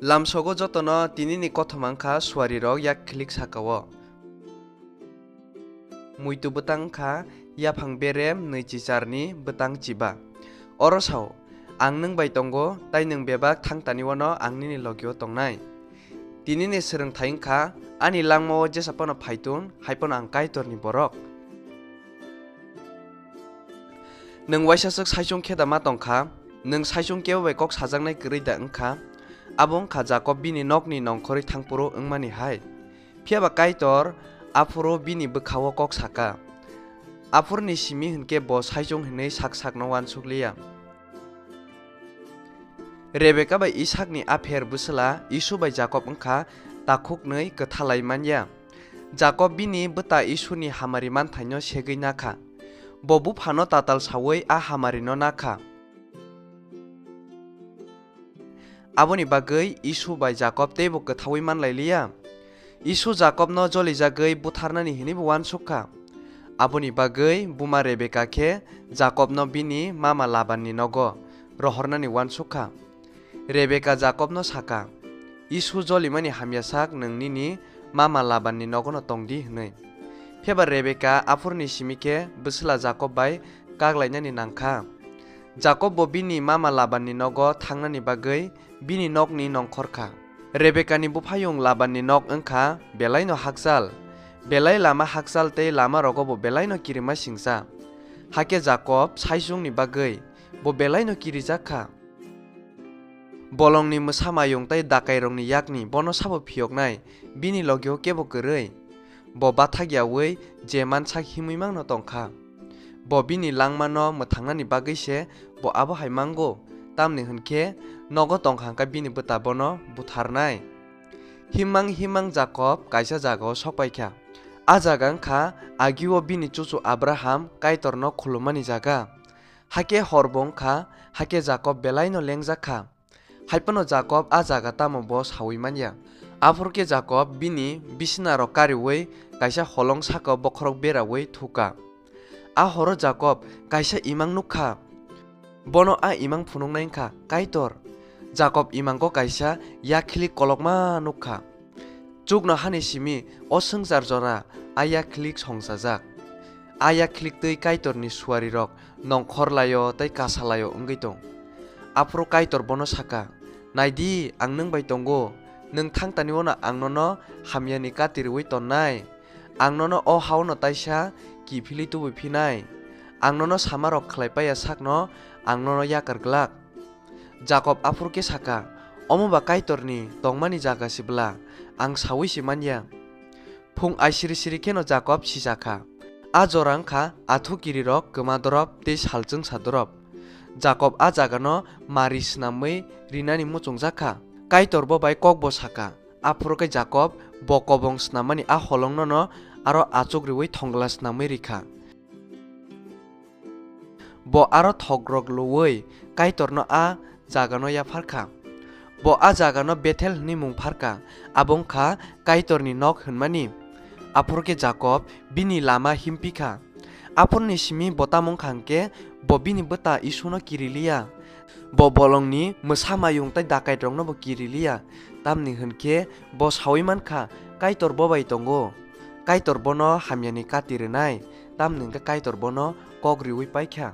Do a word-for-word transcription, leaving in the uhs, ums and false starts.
Lamsogo jotono tinini kothoma wngkha suarirok yak khilik saka-o. Muitu bwtang wngkha yaphang berem nwi chicharni bwtang chiba. Oro sao, "Ang nwng bai tongo, tai nwng bebak thang tani-o'-no ang nini logi-o tongnai." Tinini swrwngthai wngkha, "Ani langma-o jesa phano phaitun, hai phano ang Kaitorni borok." Nwng waisa swk saichung khe da ma tong kha? Nwng saichung kebo bai kok sajaknai kwrwi da wng kha? Abo wng kha Jakob bini nokni nongkhorwi thang phuru wngmani hai. Phiya ba Kaitor aphuru bini bwkha-o kok sa kha. Aphuruni simi hwn khe bo saichung hwnwi sak sakno uansuk liya. Rebeka bai Isakni apher bwsla Isu bai Jakob wng kha takhuknwi kwthalai man ya. Jakob bini bwta Isuni hamari manthaino segwi na kha. Bo buphano tatal saui a hamarino na kha. Aboni bagwi Isu bai Jakob teibo kwthaui man lai liya. Isu Jakobno jolijagwi butharnani hwnwibo uansuk kha. Aboni bagwi buma Rebeka khe Jakobno bini mama Labanni nogo rohornani uansuk kha. Rebeka Jakobno sa kha, "Isu jolimani hamya sak nwng nini mama Labanni nogono tong di," hwnwi. Phiya ba Rebeka aphuruni simi khe bwsla Jakob bai kak lainani nang kha. Jakob bo bini mama Labanni nogo thangnani bagwi bini nokni nongkhor kha. Rebekani buphayung Labanni nok wng kha belaino hakchal, belai lama hakchal tei lamarogo bo belaino kirima singcha. Hakhe Jakob saichungni bagwi bo belaino kirijak kha. Bolongni mwsamayung tei dakairokni yakni bono sabo phiyoknai, bini logi-o kebo kwrwi. Bo bathak yaui je mansak himwi mangno tong kha. Bo bini langmano mwthangnani bagwi se bo abo hai mango, tamni hwn khe nogo tong kha hwn khe bini bwta bono butharnai. Himmang himmang Jakob kaisa jagao sok pai kha. A jaga wng kha agi-o bini chuchu Abraham Kaitorno khulummani jaga. Hakhe hor bo wng kha, hakhe Jakob belaino lengjak kha. Hai phano Jakob a jaga tamo bo saui man ya. Aphuru khe Jakob bini bisinarok kariui kaisa holong saka-o bokhorok beraui thu kha. A horo Jakob kaisa imang nuk kha. Bono a imang phunuknai wng kha Kaitor. Jakob imango kaisa yakhilik kolokma nuk kha. Chuknohani simi o swngchar jora a yakhilik songchajak. A yakhilik twi Kaitorni suarirok nongkhor lai-o tei kasa lai-o wngwi tong. Aphuru Kaitor bono sa kha, "Nai di, ang nwng bai tongo, nwng thang tani-o'-no ang nono hamyani kati rwui tonnai. Ang nono o ha-o'-no taisa kiphilwi tubui phinai. Ang nono samarok khlai pai ya sakno ang nono yakar glak." Jakob aphuru khe sa kha, "Omo ba Kaitorni tongmani jaga se bwla, ang saui se man ya." Phung aisiri siri kheno Jakob sija kha. A jora wng kha athu kirirok kwma dorop tei salchwngsa dorop. Jakob a jagano mari snamwi rinani muchungjak kha. Kaitor bo bai kok bo sa kha. Aphuru khe Jakob bo kobong snammani a holongno'-no aro achuk riui thongla snamwi ri kha. Bo aro thokrok luui Kaitorno a jagano yaphar kha. Bo a jagano Bethel hwnwi mung phar kha, abo wng kha Kaitorni nok hwnmani. Aphuru khe Jakob bini lama himpi kha. Aphuruni simi bo tamo wng kha hwn khe, bo bini bwta Isuno kiri li ya. Bo bolongni mwsa mayung tei dakaitrokno bo kiri li ya, tamni hwn khe bo saui man kha, Kaitor bo bai tongo. Kaitor bono hamyani kati rwnai, tamni hwn khe Kaitor bono kok riui pai kha.